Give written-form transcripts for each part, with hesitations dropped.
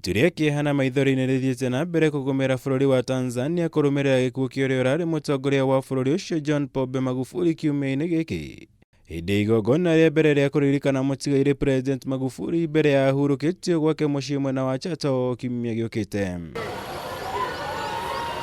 Itu rĩa kĩeha na maithori nĩ rĩthiĩte na mbere kũgũmĩra bũrũri wa Tanzania kũrũmĩrĩra gĩkuũ kĩa ũrĩa ũrarĩ mũtongoria wa bũrũri ũcio John Pombe Magufuli kiumia-inĩ gĩkĩ. Hĩndĩ ya igongona rĩa mbere rĩa kũririkana mũtigairĩ President Magufuli mbere ya ahurũkĩtio gwake mũciĩ mwena wa Chato kiumia gĩũkĩte.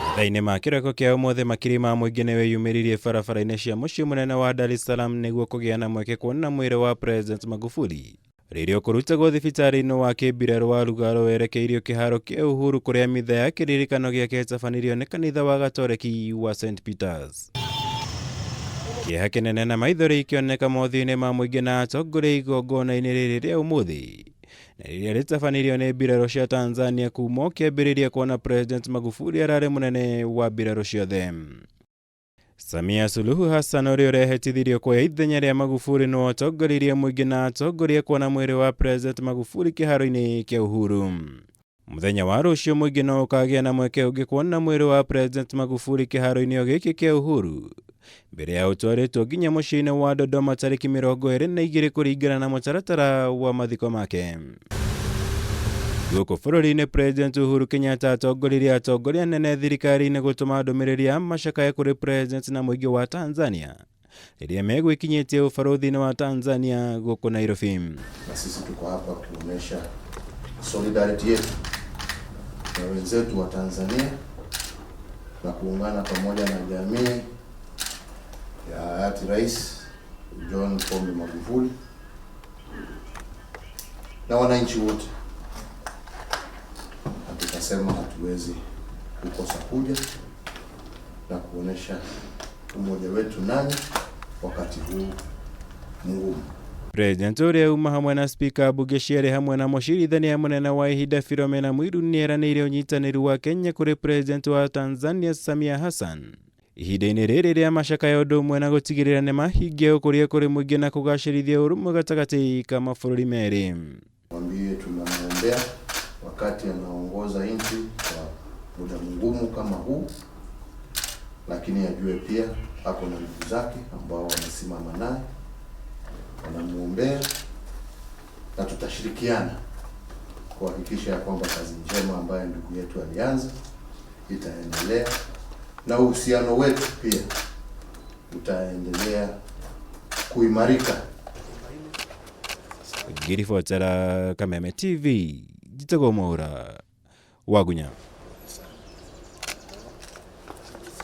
Mathaa-inĩ ma kĩroko kĩa ũmũthĩ makiri ma mũingĩ nĩ wĩyumĩririe barabara-inĩ cia mũciĩ mũnene wa Dar es Salaam nĩguo kũgĩa na mweke kuona mwĩrĩ wa President Magufuli rĩrĩa ũkũrutagwo thibitarĩ-inĩ wa kĩmbirarũ wa Lugaro werekeirio kĩharo kĩa Uhuru kũrĩa mitha ya kĩririkano gĩake ĩtabanirio nĩ kanitha wa Gatoreki wa St Peters. Kĩeha kĩnene na maithori ikĩoneka mothiũ-inĩ ma mũingĩ na atongoria igongona-inĩ rĩrĩ rĩa ũmũthĩ na rĩrĩa rĩtabanirio nĩ mbirarũ cia Tanzania kuma ũkĩambĩrĩria kuona President Magufuli ararĩ mũnene wa mbirarũ ciothe. Samia Suluhu Hassan ũrĩa ũrehetithirio kuoya ithenya rĩa Magufuli nĩwe ũtongoririe mũingĩ na atongoria kuona mwĩrĩ wa President Magufuli kĩharo-inĩ kĩa Uhuru. Mũthenya wa rũciũ mũingĩ no ũkagĩa na mweke ũngĩ kuona mwĩrĩ wa President Magufuli kĩharo-inĩ o gĩkĩ kĩa Uhuru mbere ya ũtwarĩtwo nginya mũciĩ-inĩ wa Dodoma tarĩki 22 kũringana na mũtaratara wa mathiko make. Gũkũ bũrũri-inĩ President Uhuru Kenyatta atongoririe atongoria anene thirikari-inĩ gũtũma ndũmĩrĩri ya macakaya kũrĩ President na mũingĩ wa Tanzania rĩrĩa megwĩkinyĩtie ũbarũthi-inĩ wa Tanzania gũkũ Nairobi. Na sisi tuko hapa kuonesha solidarity yetu na wenzetu wa Tanzania na kuungana pamoja na jamii ya hayati Rais John Pombe Magufuli na wananchi wote, na tukasema hatuwezi kukosa kuja na kuonesha umoja wetu nanyi wakati huu mgumu. President ũrĩa uma hamwe na spika mbunge cierĩ hamwe na mũcirithania mũnene wa ihinda Philomena Mwilu nĩeranĩire ũnyitanĩri wa Kenya kũrĩ President wa Tanzania Samia Hassan ihinda-inĩ rĩrĩ rĩa macakaya ũndũ ũmwe na gũtigĩrĩra nĩ mahingia ũkũria kũrĩ mũingĩ na kũgacĩrithia ũrũmwe gatagatĩ ka mabũrũri merĩ. Mwambie tunamwombea wakati anaongoza nchi kwa muda mgumu kama huu, lakini ajue pia ako na ndugu zake ambao wanasimama naye, wanamwombea na tutashirikiana kuhakikisha ya kwamba kazi njema ambayo ndugu yetu alianza itaendelea na uhusiano wetu pia utaendelea kuimarika. Ngĩribotera Kameme TV, njĩtagwo Mwaura Wagunya.